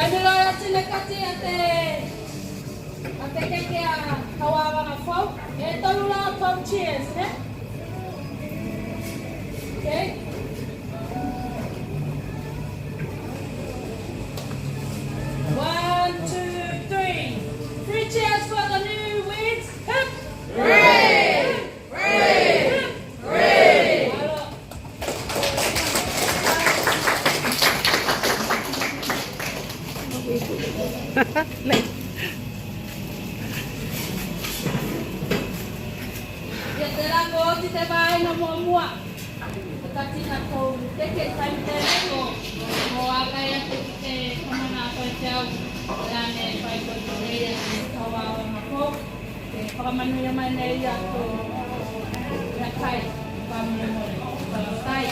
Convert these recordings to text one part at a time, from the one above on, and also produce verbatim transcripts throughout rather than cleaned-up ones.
Te loa atu ne kati a te, a te keke a Kauavaga Fou. E tolu la o tou chairs, ne? Okay. One, two, three. Three cheers for the new wins. Hip! Hooray! Hip! Hooray! Hooray! Malo. Ia tela ko oti te vaega muamua. Ko kati na tou keke taimi tenei ko, ko akai atu ki te kamana a faifeau, tela ne fai ko te lei a te Kauavaga Fou. Ke fakamanuia mai nei a tou meakai, fakamolemole, fakafetai.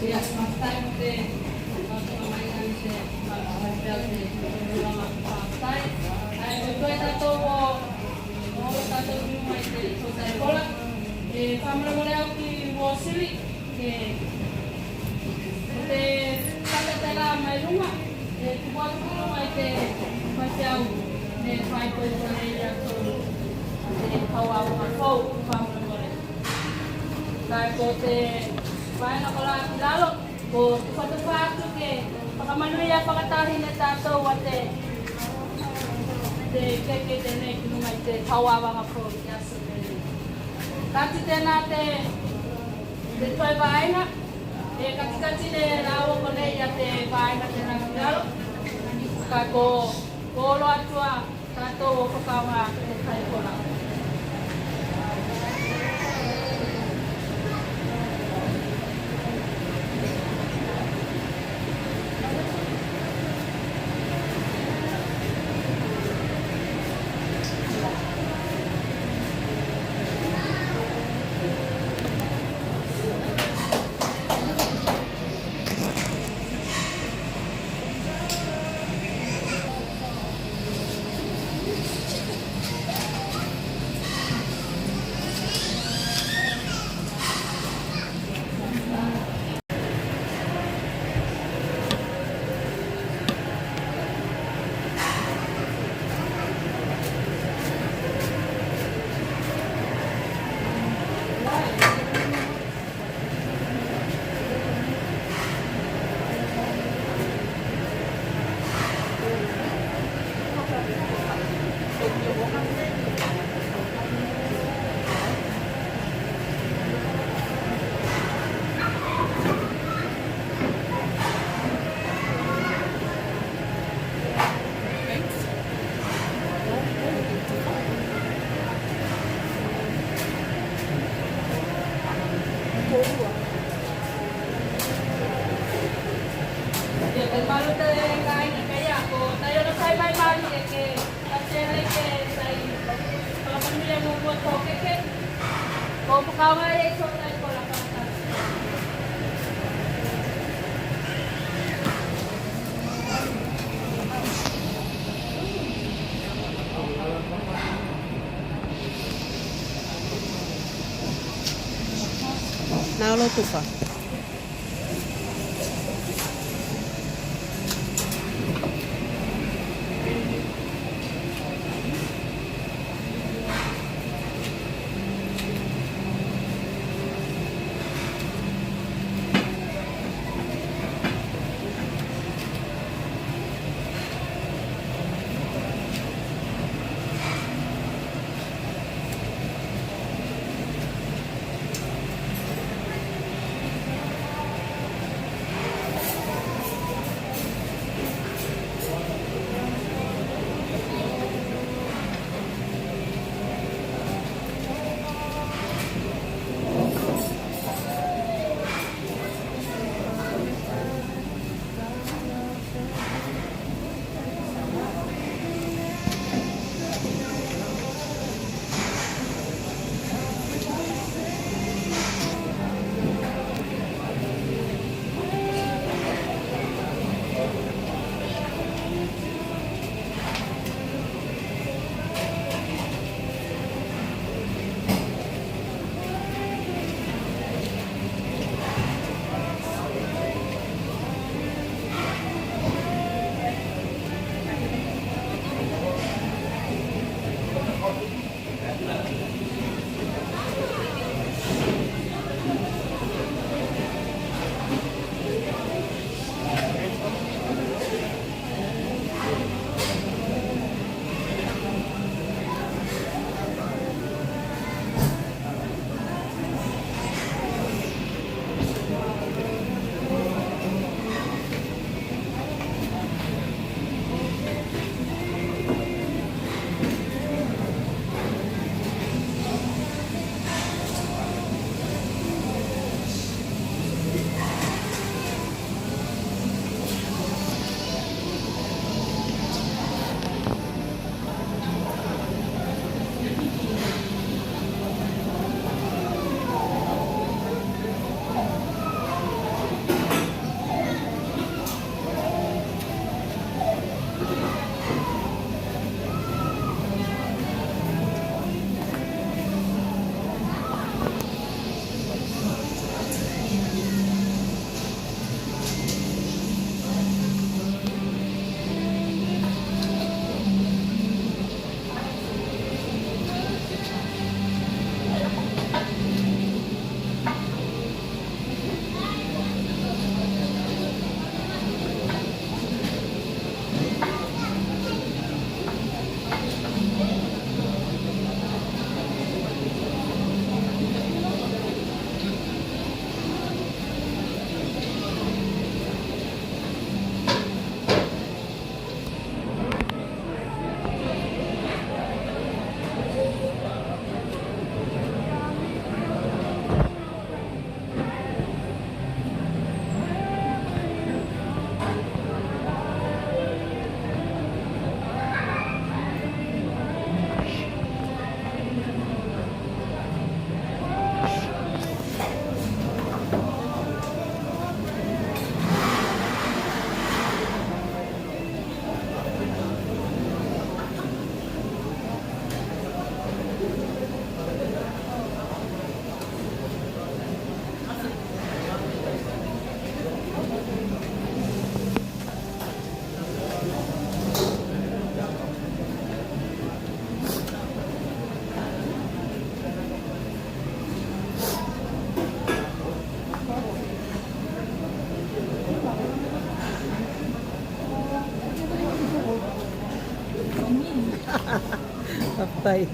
Ia, fakafetai mo te, fakafetai mo te, fakafetai. Ae ko toe tatou o, o tatou ki luga i te Taipola. E fakamolemole au ki Uosili. Ke, ko te tata tela mai luga, e tuku atu ki luga i te faifeau ne fai ko konei a tou, a te Kauavaga Fou, fakamolemole. Kae ko te vaega kolā ki lalo, ko tufatufa atu ke fakamanuia fakatahi ne tatou a te, te keke tenei ki luga i te Kauavaga Fou i te aso tenei. Kati tena te, te toe vaega, e katikati ne la ua konei a te vaega tena ki lalo. Kae ko, ko olo atu a tatou o fakaaoga te Taipola. Tufa. Papai.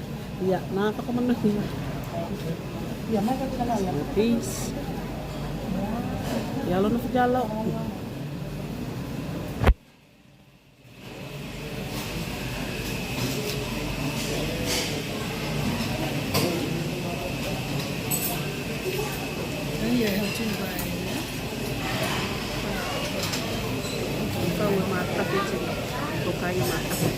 Ia, na fakamanu ia. Ia, mai ka tala ia. Peace. Ia, loa na figalo. Ia, e hau tino vai, ia. Kau e matake tino. Ko kai e matake.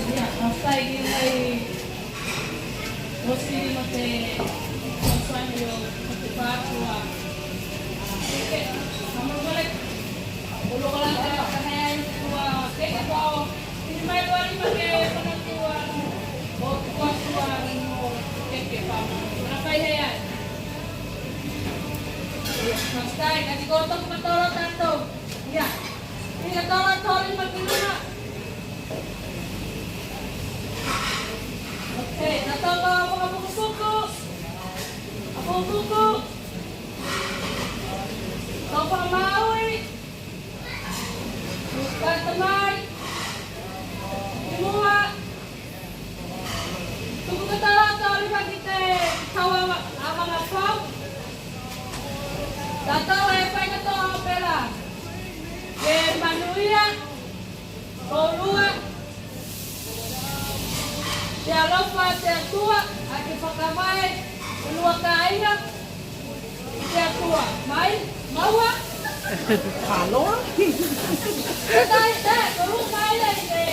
Ia, after i nei, o sili mo te, o sili mo te patua. Keke, kamo kole, o lo kala ka, ka hea i tua, keke ko, Okay, tatou ko fakapukupuku. Fakapukupuku. Tou fakamaui. Kata mai. Ki mua. Tuku katoa loa tou alifa ki te kauavaga fou. Tatou e fai katoa opela. Ke manuia koulua. Te alofa o te Atua, a ke fakavae, lua kāiga, i te Atua. Mai, maua. Kaloa. Te tai, te, koulua mai lei, te.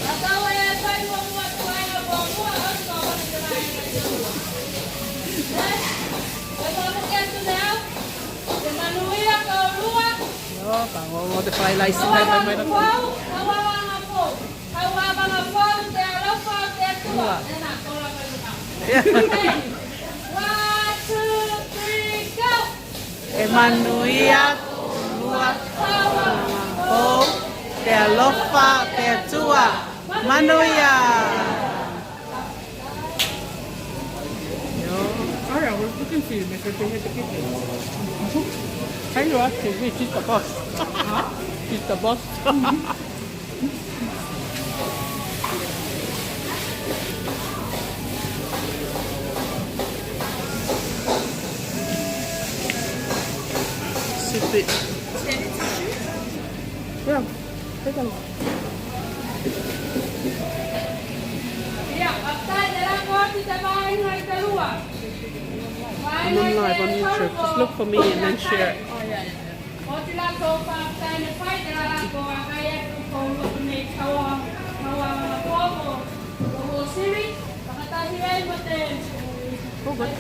Tatou e fai muamua tuaiga muamua, o te kaua te vaega. Te, e fakamoke atu nei au. Te manuia koulua. Io, ka gogo te fai laisi, fai mai mai. Kauavaga fou, kauavaga fou, kauavaga fou, te alofa o te Atua. Tua. Tena, kola mai luka. Ia. Okay. One, two, three, go. Ke manuia koulua, kauavaga fou, te alofa o te Atua. Manuia. Io. All right, I was looking for you, miss. I think I had to get you. Tell you what, she's the boss. Huh? She's the boss. Sipi. Yeah. Take a look. I'm on live on YouTube. Just look for me and then share. All good.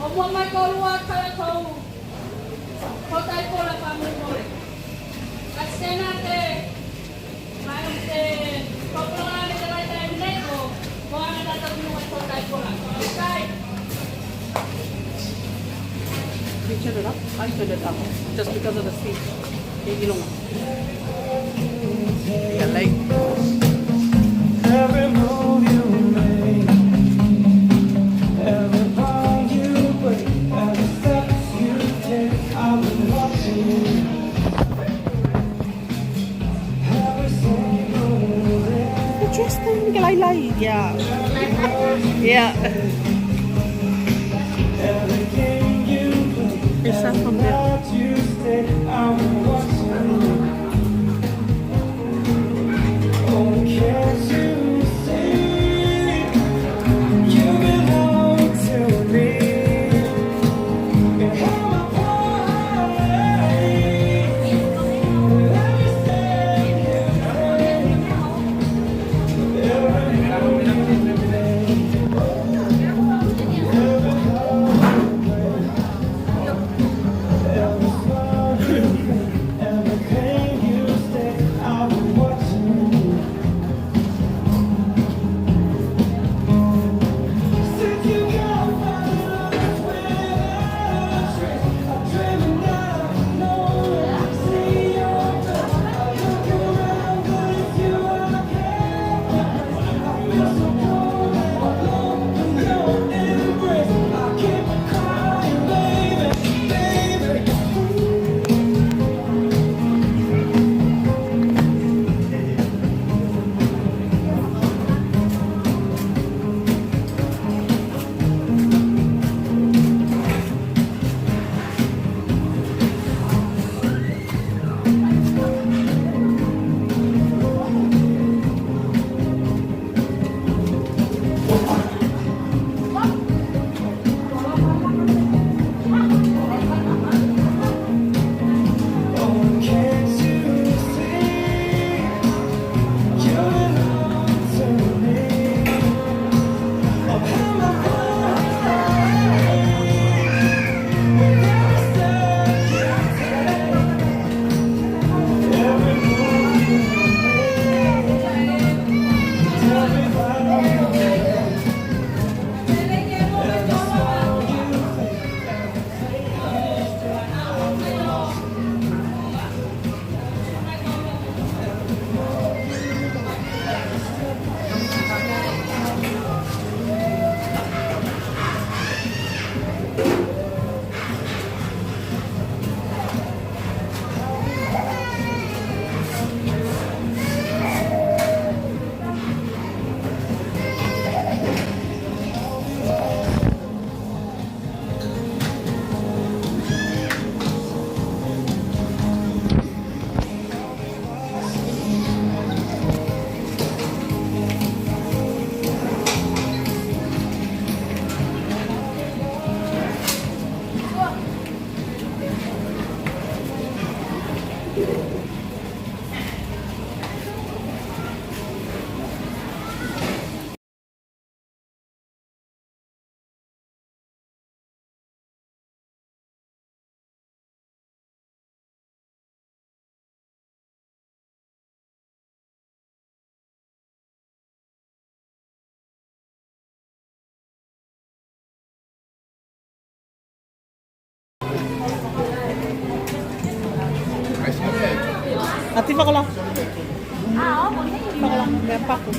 O mua mai koulua, kala kou. Ko tai kola pa mo mo. Kasi tena te, mai te, ko kola me te lai tai nei ko, ko ana tata mo ko tai kola. Ko tai. You turn it up? I turn it up. Just because of the speed. Ia, ia lei. Every move you make, every bond you break, every step you take, I've been watching you. Interesting, ke lailai, ia. Ia. Is that from there? Ati fakalā. Fakalā mea paku.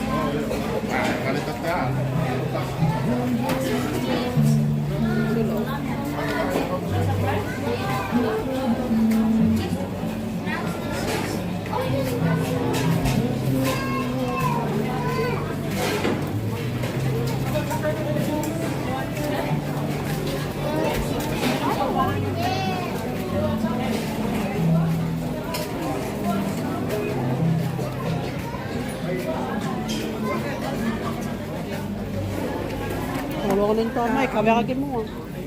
Olo, olo, olo, mai, kavera ke mua.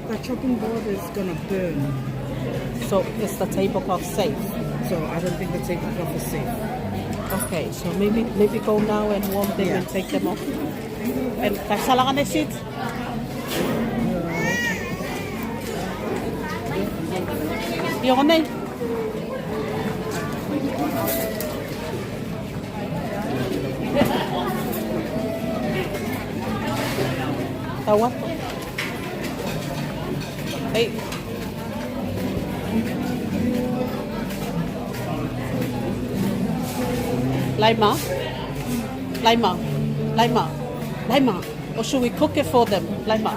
The chopping board is gonna burn. So is the tablecloth safe? So I don't think the tablecloth is safe. Okay, so maybe, maybe go now and warm them, yeah, and take them off. And that's all I'm gonna sit. Io konei. Tau atu. Ei. Laima. Laima. Laima. Laima. Or should we cook it for them? Laima.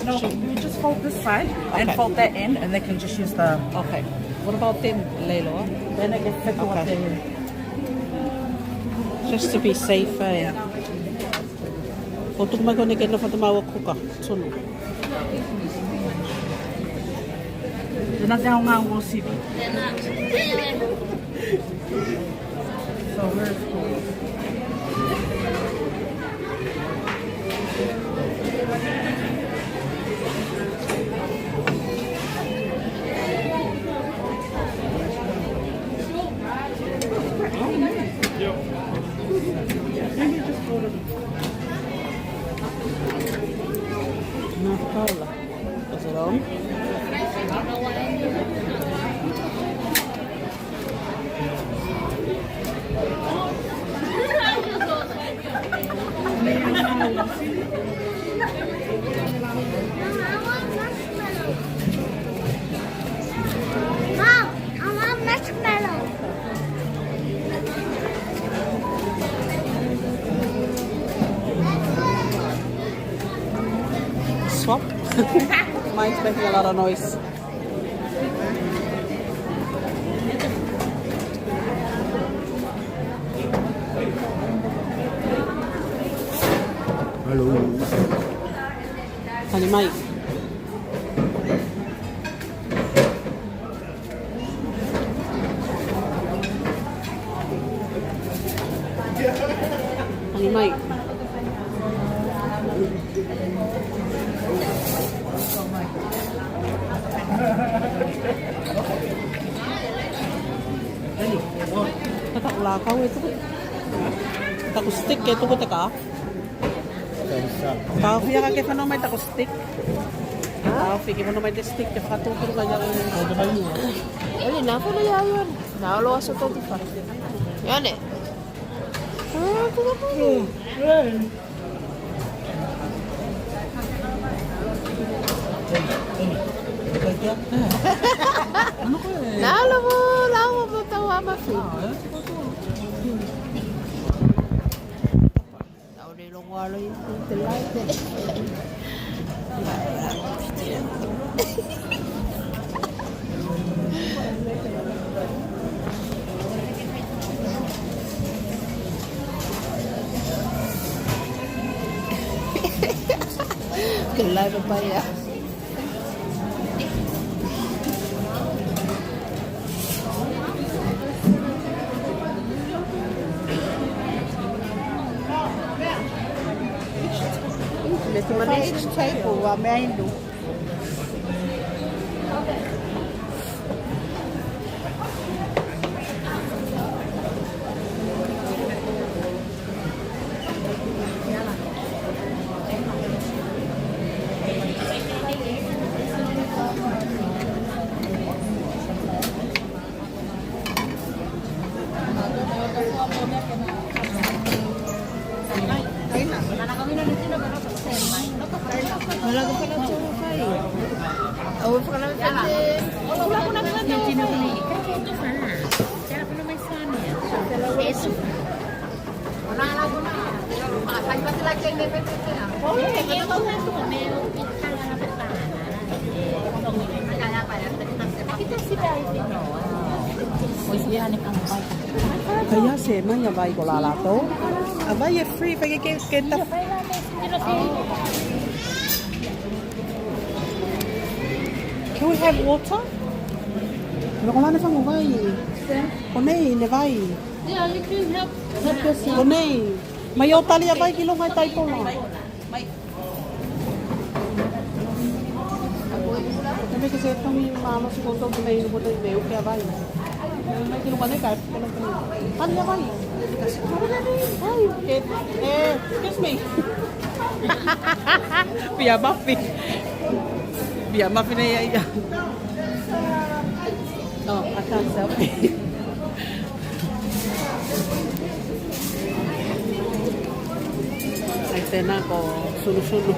No, you just fold this side and, okay, fold that in, and they can just use the. Okay. What about them, Leila? Then they can fit what they. Okay. Just to be safe, eh? Yeah. Ko tuku mai konei ke nofo te mau o kuka. Tunu. Tena te aoga o sipi. So where's North Pole. Is it on? Mom, I want marshmallow. Swap. Mine's making a lot of noise. Hello. Tali mai. Tali mai. Taku lakau e tuku. Taku stick e tuku te ka. Taofi a ka ke fano mai taku stick. Taofi ke fano mai te stick ke fakatupulu mai ia. Eli na fano ia ia. Na olo aso twenty-five. Ia ne. Na olo mo, la mo mo tau a mafi. Au le logo alo i te laite. Ke laite paia. Me te manage table a mea inu. Kae ia se mai a vai ko la latou. A vai e free, fai ke, ke ta. Can we have water? Me ko la ne fagu vai. Konei ne vai. Yeah, you can help. Konei. Mai o tali a vai ki luga i taipola. Mai. Te mea ke se togi malosi koutou ke mei luga nei me uke a vai. Mai ki luga nei kae tali a vai. Vai, ke, eh, excuse me. Pia mafi. Pia mafi nei ia. Oh, a ka sa. Ai tena ko sunusunu.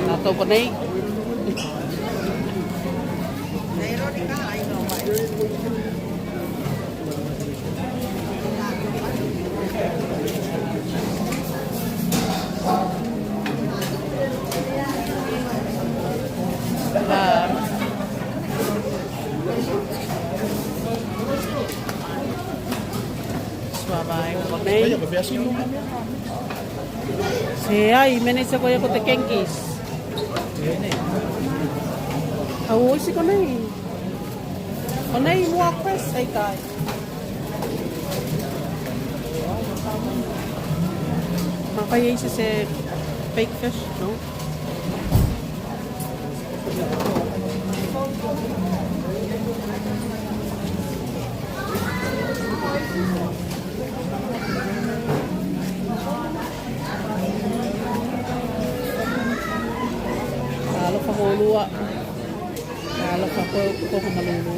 Latou konei. Suavai konei. Seai, me ne se koia ko te kenkis. Au isi konei. Konei mua quest, ei kai. Mafai e isi se fake fish, no? Alofa koulua. Alofa ko, ko ko malulu.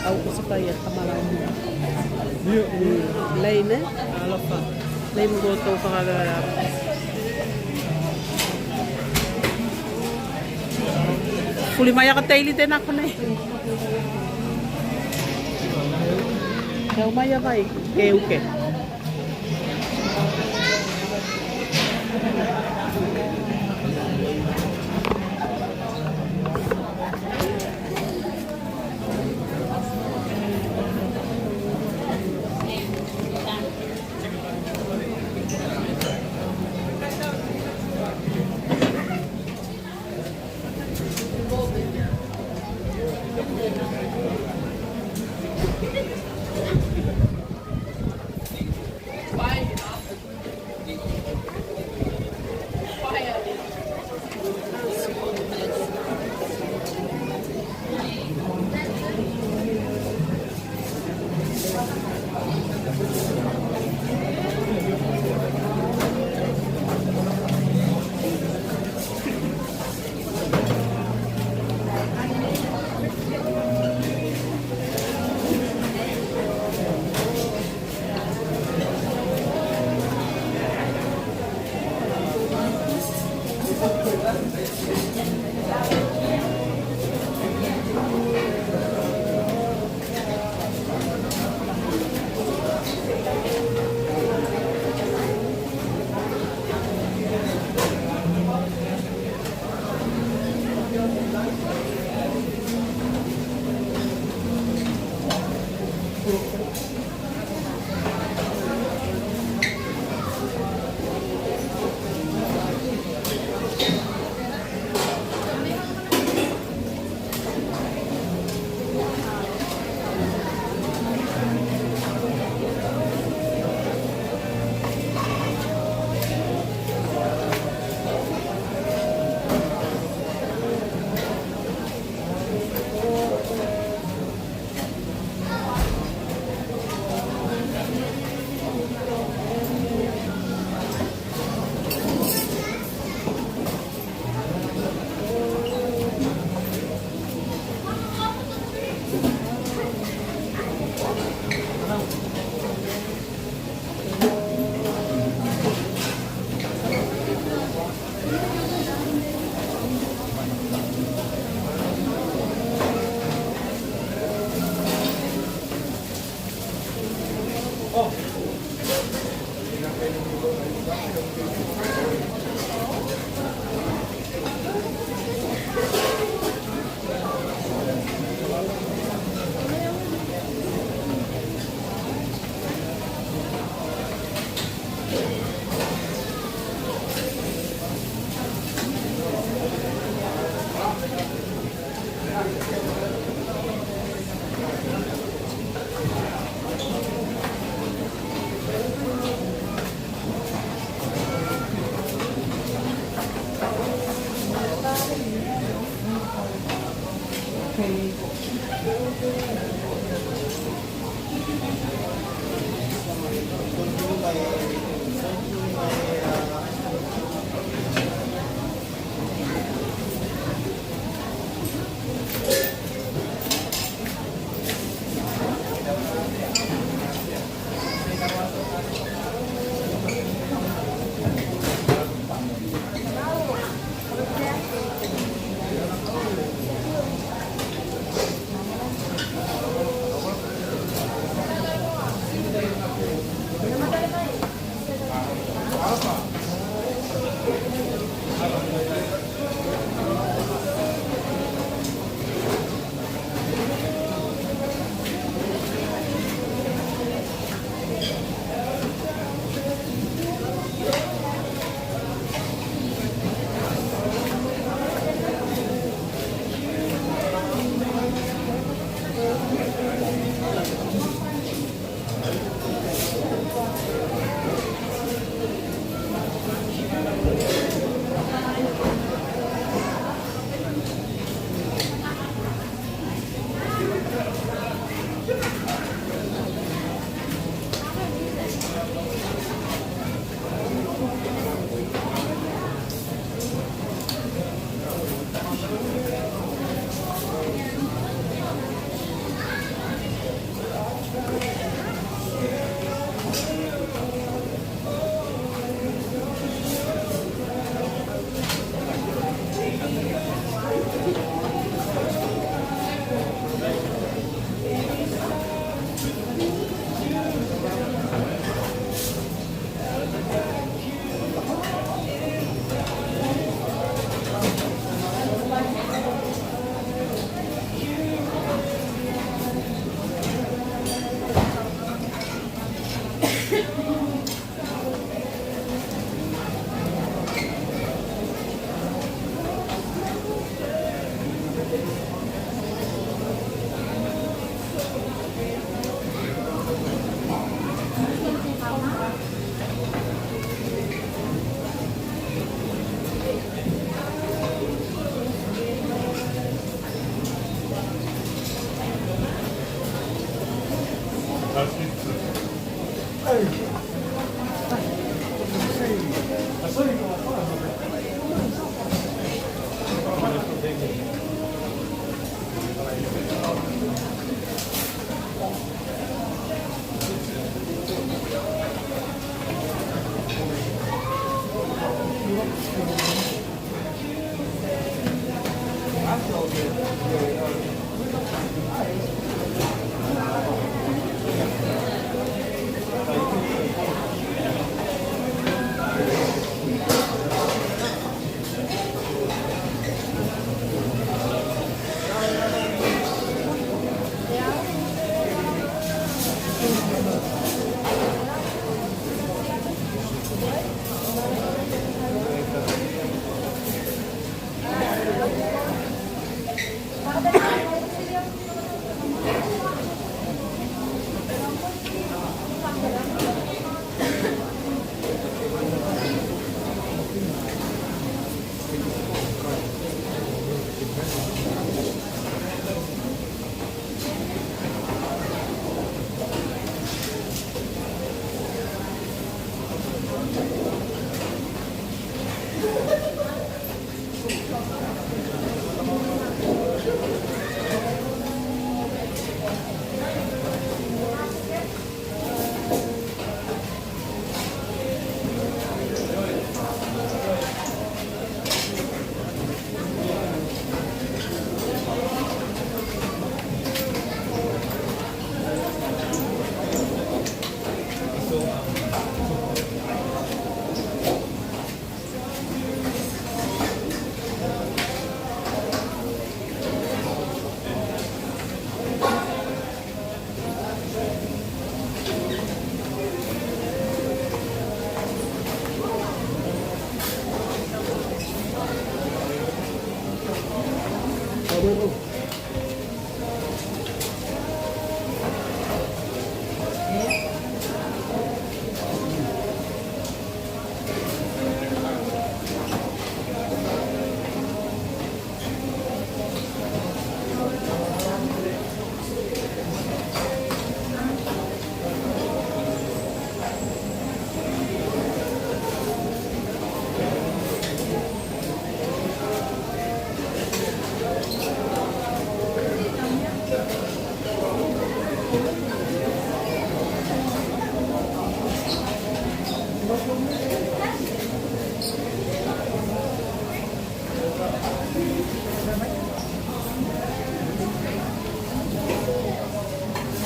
Au ko se kai e kamala. Io. Lei ne? Alofa. Lei mo koutou fakaaloalo. Fuli mai a ka teili tena konei. Kau mai a vai ke uke.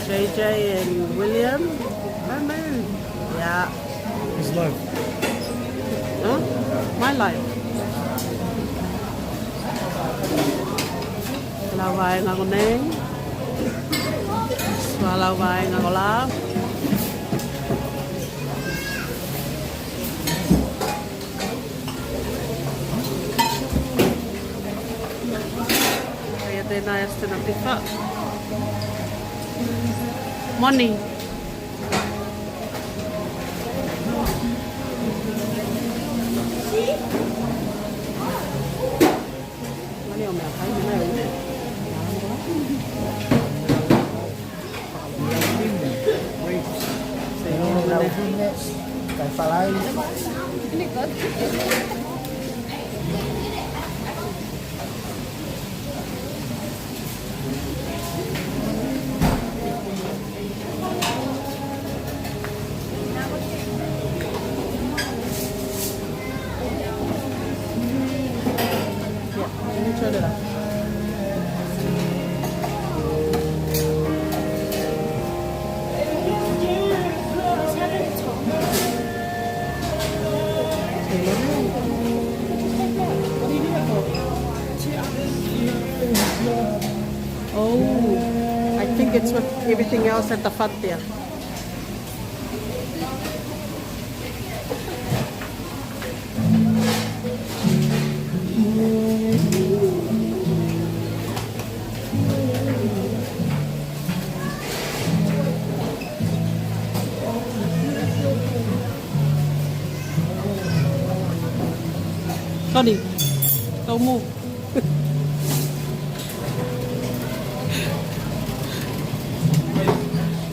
J J and William. Come on. Yeah. It's live. Huh? My life. Lau vaega konei. Suā lau vaega kolā. Ia tenā e aso tenā te fa. Moni. Moni o mea kai, mea kai. Oh, I think it's with everything else at the front there. Tony, don't move.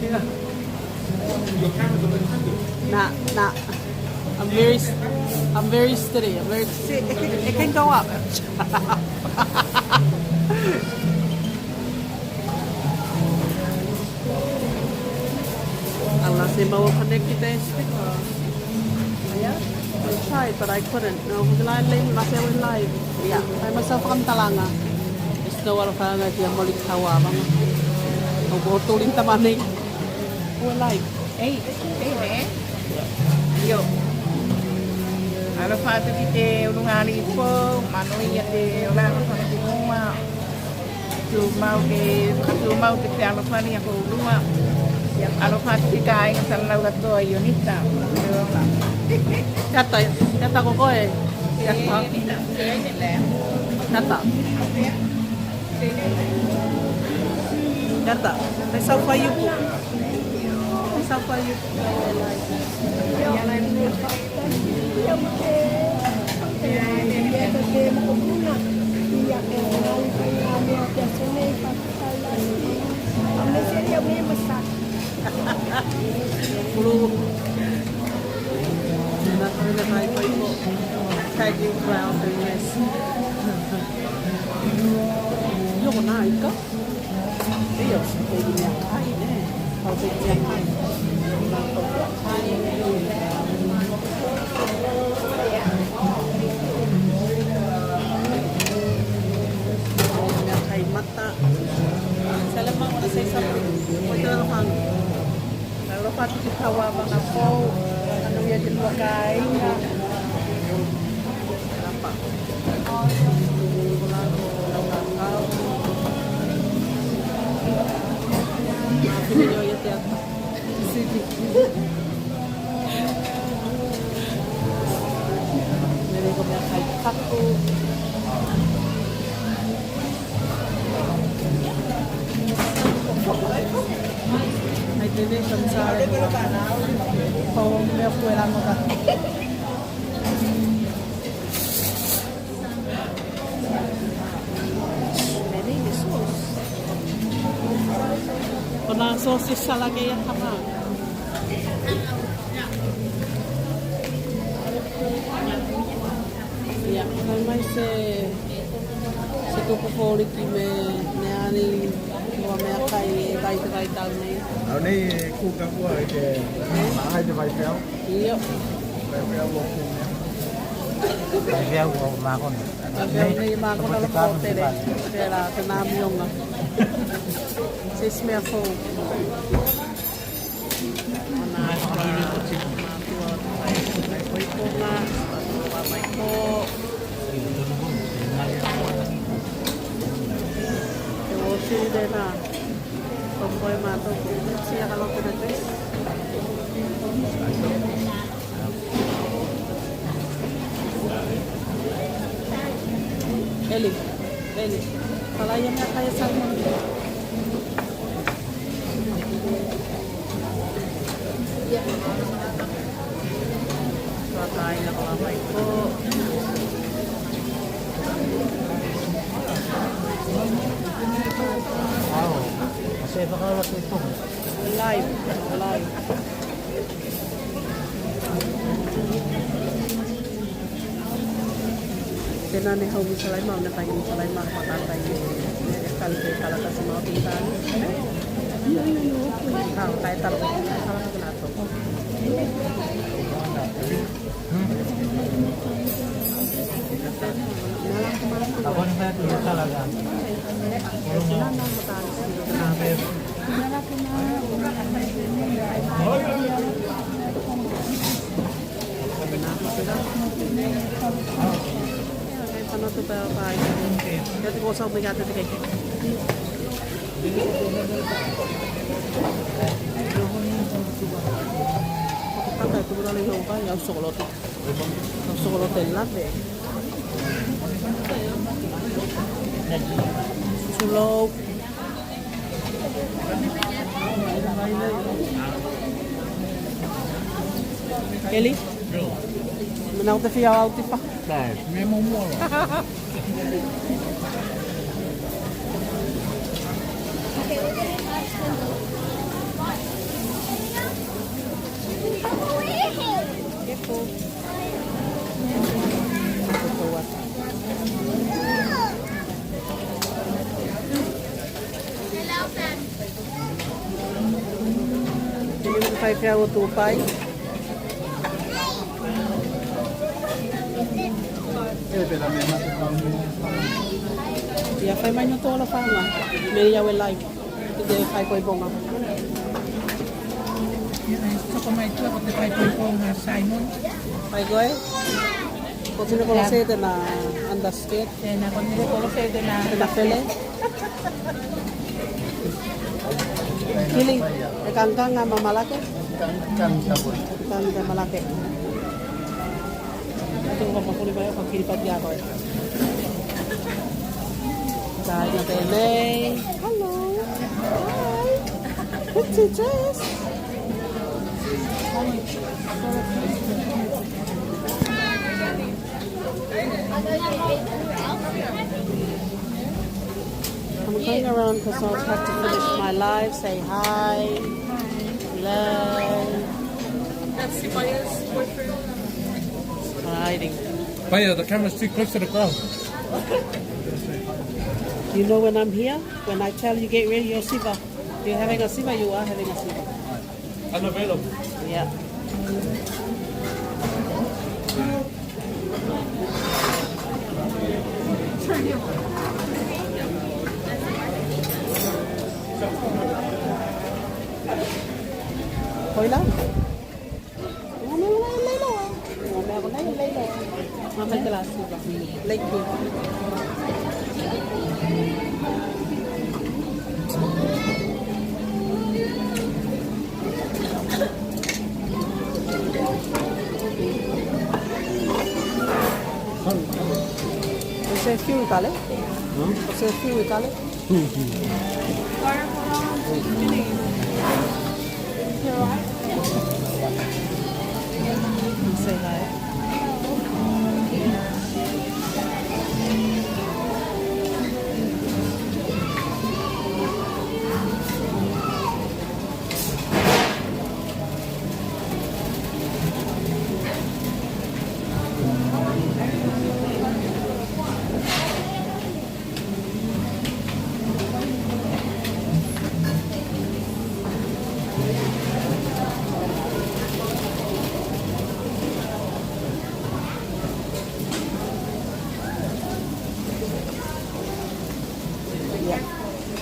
Yeah. Nah, nah. I'm very, s- I'm very steady. I'm very. See, it can, it can go up. Unless they mow a connected. Yeah, I tried, but I couldn't. No, we live, live, live, live. Yeah, I myself on Talanga. It's no other Talanga here, Molly Kawa, Mama. Oh, go to Linda Mane. We're live. Ei, ei, ne? Io. Alofa atu ki te ulugalii po, manuia te olaga fakatumua. Tumau ke, tumau ke te alofa ni a koulua. Alofa atu ki kaiga salau katoa i Onita. Tata, tata ko koe. Tata. Tata. Tata. Tata. Tata. Taking ground in this. Io, ko na ika. Io, se te mea kai, ne. Kau te mea kai. Mea kai mata. Salema, wanna say something? Wait a little hung. Alofa atu ki taua vagafou, manuia te lua kaiga. Lapa. Lau kakau. Mafine o ia te ata. Siki. Mele ko mea kai kaku. Ai te nei, sa mea sa le. Pau mea fuera mo ka. Kona sauce e sala ke ia kama. Ia, fai mai se, se kupu foliki me, me ani mo Ko mea kai e vai te vaitau nei. Au nei e kuka kua e te, e te vaifeau. Io. Vaifeau o kumea. Vaifeau o makona. Vaifeau nei makona lo ko tele. Tela te namioga. Se isi mea fou. Ona matua o te fai, fai poipoga, matua mai ko. Te o sili tena. Ko koe matou ko tia ka lotu na kesi. Eli, Eli, kala ia mea kai e Saimoni. Tuakai la kala mai ko. Ao, a se fakaola ke to. Live, live. Tena ne hau misa lai mau ne kai misa lai mau maka kai ne ne kali ke kala kasi mau te tani. Kau kai talo kai kala ke lato. Apa ni saya tu ya salah kan? Au sokolote lave. Slow. Eli? Mena ko te fia au tipa. Kai, me mo mo. Fai fea o tu pai. Ia fai mai no tolo fanga. Me ia we live. Te fai koe poga. Ia, e toko mai tua ko te fai koe poga, Simon. Fai koe? Ko tino kolo se tena underskirt. Tena, ko tino kolo se tena. Tena fele. Kili, e kagakaga ma Malake? Kagakaga Malake. Tuku ka makuli mai o ka Kiribati a koe. Kāiga tenei. Hello. Hi. Pretty dress. I'm going around 'cause I have to finish my live. Say hi. Hello. That's Sipaya's boyfriend. Hiding. Paya, the camera's too close to the ground. You know when I'm here, when I tell you get ready, you're siva. You're having a siva, you are having a siva. Unavailable. Yeah. Koila? O se fiu i kale? Hmm? O se fiu i kale?